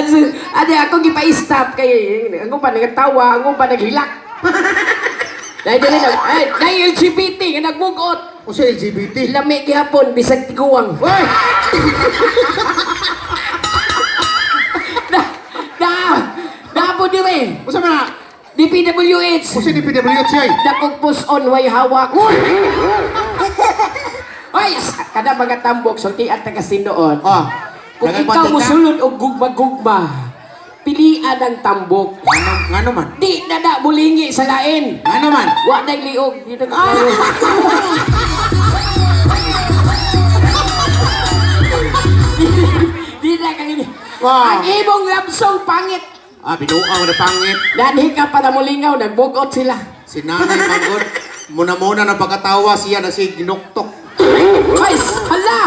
Ano ako gipa-stop kay ang uban nagtawa, ang uban naghilak. Dahil dili nag ay, dahil LGBT nga nagmugot. O sa LGBT. Lami gihapon bisag tiguang. Hoy! Na na na po dire. Unsa man na? DPWH. Unsa ni PWH ay? Dakong push on way hawak. Uy! Ay, kada mga tambok sultian ta kasi noon. Ah. Kung Daghang ikaw konti ka? mosulod og gugma-gugma, pilian ang tambok. Ngano ngano man? Di na na mulingi sa lain. Ngano man? Wa na'y liog. Di na ah! Di na kanini. Wow. Ang imong love song pangit. Ah, binuang na pangit. Nanhi ka para mulingaw, nagbugot sila. Si Nanay Manggod, muna-muna na pagkatawa siya na si ginuktok. Ay, hala!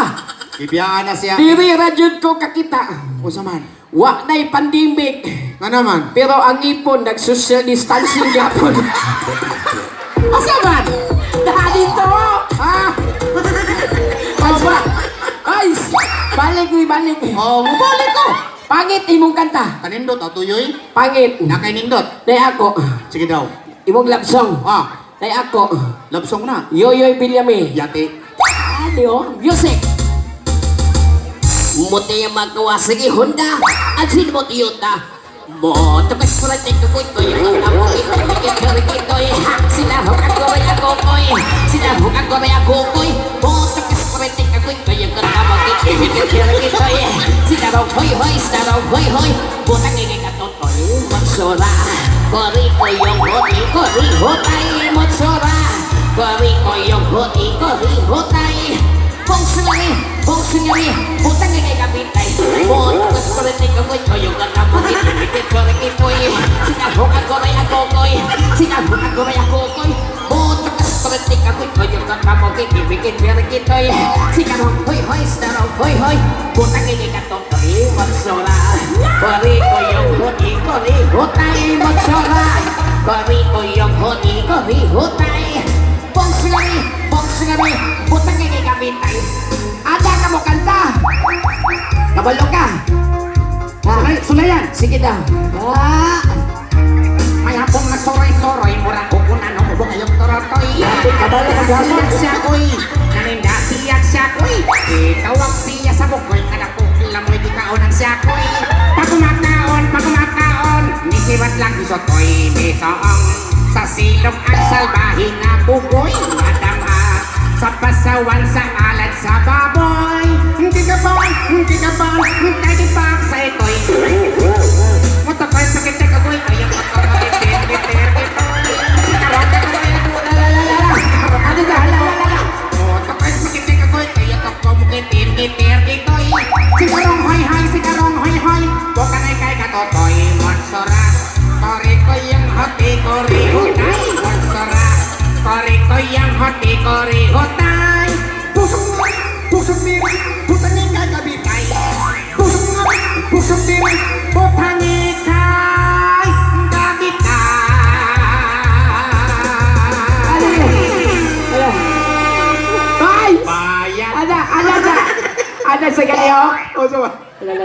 Gibiyaan na siya. Diri ra jud ko kakita. Unsa man? Wa na'y pandemic. Ngano man? Pero ang ipon, nag-social distancing gyapon. Asa man? Na dito! Ah! Asa? Ay! Balik, uy, balik. Oh, mubalik ko. Pangit imong kanta. Kanindot atuyoy. Pangit. Nakay nindot. Day ako. Sige daw. Imong love song. Ah, Day ako. love song na. Yoyoy Villame. Yati. Ano? Music. Muti ang magawa sige Honda. At sino mo Toyota? Mo tukas ko rin ko ko yung ang mo ito ito ito sila ho ako ay ako koy sila ho ako ay ako koy mo tukas ko rin ko ko yung ang mo ito ito ito sila ho hoy hoy sila ho hoy hoy butang ngeke katotoy motsora kori ko yung hoti kori hotay motsora kori ko yung hoti kori hotay. Bongsungali, bongsungali, butang ngeke kapitay. Botas ko rin ikaw ko yung katamo ito ito ito sinahok ako rin ako koy sinahok ako rin ako koy botas ko rin ikaw ko yung katamo ito ito ito sinahok hoy hoy sinahok hoy hoy butang ngeke katotoy motsora kori ko yung hoti kori hotay motsora kori ko yung hoti kori hotay. Bongsungali, bongsungali, butang ngeke kapitay. Ada ka mo kanta. Kabalo ka. Ha? Sulay, sulayan. Sige daw. Ah, May hapong nagsuroy-suroy, murang kukunan ang ubong ayong torotoy. Lapit kabalo ka Siyak siya koy, naninda siyak siya koy. Itawag siya sa bukoy, kada lamoy di kaon ang siya koy. Pagumakaon, pagumakaon, nisibat lang isotoy, misaong. Sa silong ang salbahe na bukoy, madama. Sa pasawan, sa alad, sa baboy. Hindi ka ba, hindi ka ba, hindi pa sa itoy. Motokoy, sakit agoy, ayaw motokoy, tir, tir, tir, Ano ka? Hala, hala, hala. Motokoy, sakit agoy, ayaw toko, mukitir, kitir, kitoy. Sigarong hoy hoy, sigarong hoy hoy, bukan ay kay katotoy, Montserrat. Kori ko yung hoti, kori hutay, Montserrat. Kori ko yung hoti, kori hutay. Pusok pusok diri, putangin kay kabitay. Pusok nga, pusok diri, Putangin kay Ano kabitay. yun? Ano? Ay! Bayan. Ada, ada sa... Ada sa ganyo? O sa ba?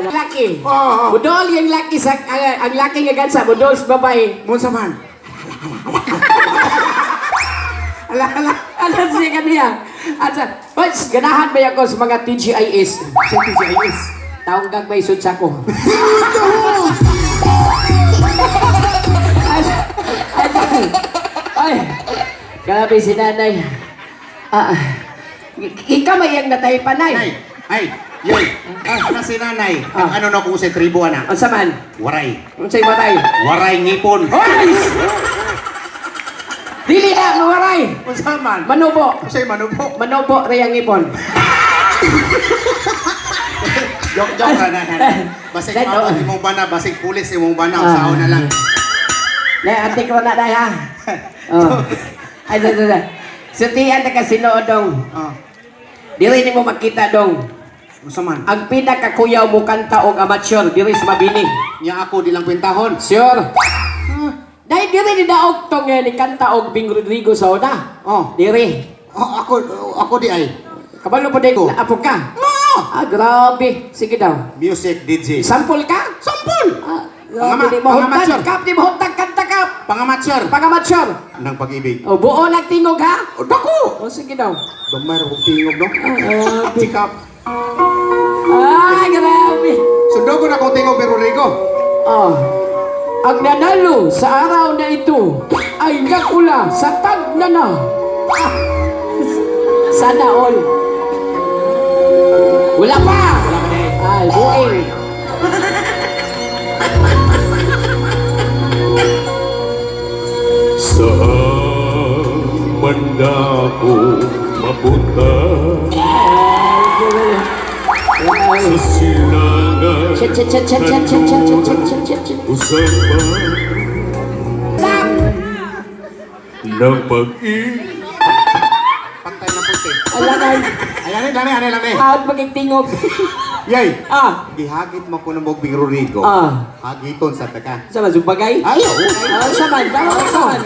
Laki. Oo, oo. Budol yung laki sa... Ang laki nga gansa, budol sa babae. Unsa man? Ala, ala. Ano siya kaniya? Ano? Hoy, ganahan ba ako sa mga TGIS? Sa TGIS. Taong gagmay sud sa ko. Ay, ay, ay, grabe si nanay. Ah, ikaw may iyang natay panay. Ay, ay, yoy. Ah, na si nanay. Ang Ah. ano na kung sa tribo ana? Unsa man? Waray. Unsay matay? Waray ngipon. Hoy! Dili na mawaray. Unsa man? Manubo. Unsay manubo? Manubo ra yang ipon. Joke, joke ra na. Basig Dahil, mabot oh. imong bana, basig pulis imong bana, Ah. usaon na lang. Nay, ate ko na day ha. Oh. Ay, sa sa. Sutian na kasi dong. Ah, Diri nimo makita dong. unsa man? Ang pinakakuyaw mo kanta og amateur diri sa Mabini. Nya ako di lang kwentahon. Sure. Dahil diri ni daog tong ni kanta og Bing Rodrigo sa una. Oh. Diri. Oh, ako ako di ay. Kabalo po din, Oh. apo ka. No! Ah, grabe. Sige daw. Music DJ. Sample ka? Sample! Sample! Ah, grabe di mo Pangamatsyor. huntag, Kap, di mo huntag kanta, Kap. Pangamatsyor. Pangamatsyor. Ng pag-ibig. O, buo lang tingog, ha? O, dako! O, sige daw. Gamay ra kong tingog, no? Ah, Si Kap. Ah, grabe. Sundo ko na kong tingog, pero Rodrigo. Ah, ang nanalo sa araw na ito ay nagula sa tagnana. Ah, sana all. Wala pa! Wala pa din. Ay, buing. Saan man ako mapunta, sa silangan Chet, chet, chet, chet, chet, chet, chet, chet, chet, chet, chet, chet. usapan Stop! ng pag-ibig. Pantay na puti. Alanay, Ayan, lami, lami, lami. out maging tingog. Yay! Ah, Gihagit mo ko ng Big Rodrigo. Ah. Hagiton sa taka. sa mazubagay? Ayaw! Ah, sa man, sa man,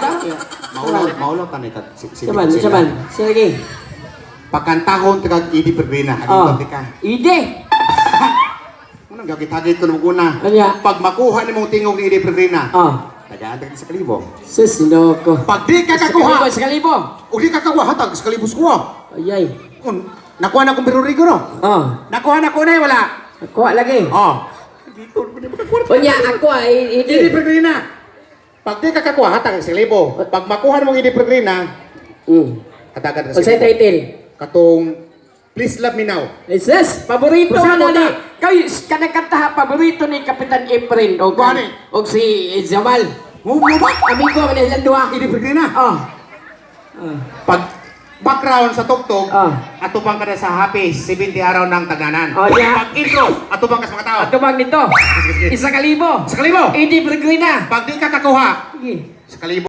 Maulaw, maulaw tanay ka. sa man, sa man. Sige. Pagkantahon ta kag Idi Pergrina, Ah, hagiton ti ka. ide. Unang gagit-hagit ko ng una. Ano ya? Pag makuha ni mong tingog ni Idi Pergrina, Ah, tagaan ta ka sa kalibo. sus, loko. Pag di ka kakuha, Sa kalibo. o di ka kakuha, hatag sa kalibo sa kuha. Ayay. Un, nakuha na kong Rodrigo, no? Ah, Nakuha na ko na eh, wala. kuha lagi. Oh. Hagiton ko ni makakuha. Unya, ako ay Idi ide. Pergrina. Pag di ka kakuha, hatag sa kalibo. Pag makuha na mong Idi Pergrina, hatagan ka sa Unsay kalibo. title? Katong Please Love Me Now. Sus, paborito Basta man na ko ni. na. Kay kanang kanta ha, paborito ni Kapitan Efren og Gani. og si Jamal. Mo mo ba? Amigo man ilang duha. Idi Pergrina. Ah. Pag background sa tugtog, atubang ka na sa happy 70 araw ng taganan. Oh, yeah. Pag intro, atubang ka sa mga tao. Atubang nito. Sige, sige. 1,000. 1,000. Idi Bergrina. Pag di ka kakuha, Sige. 1,000.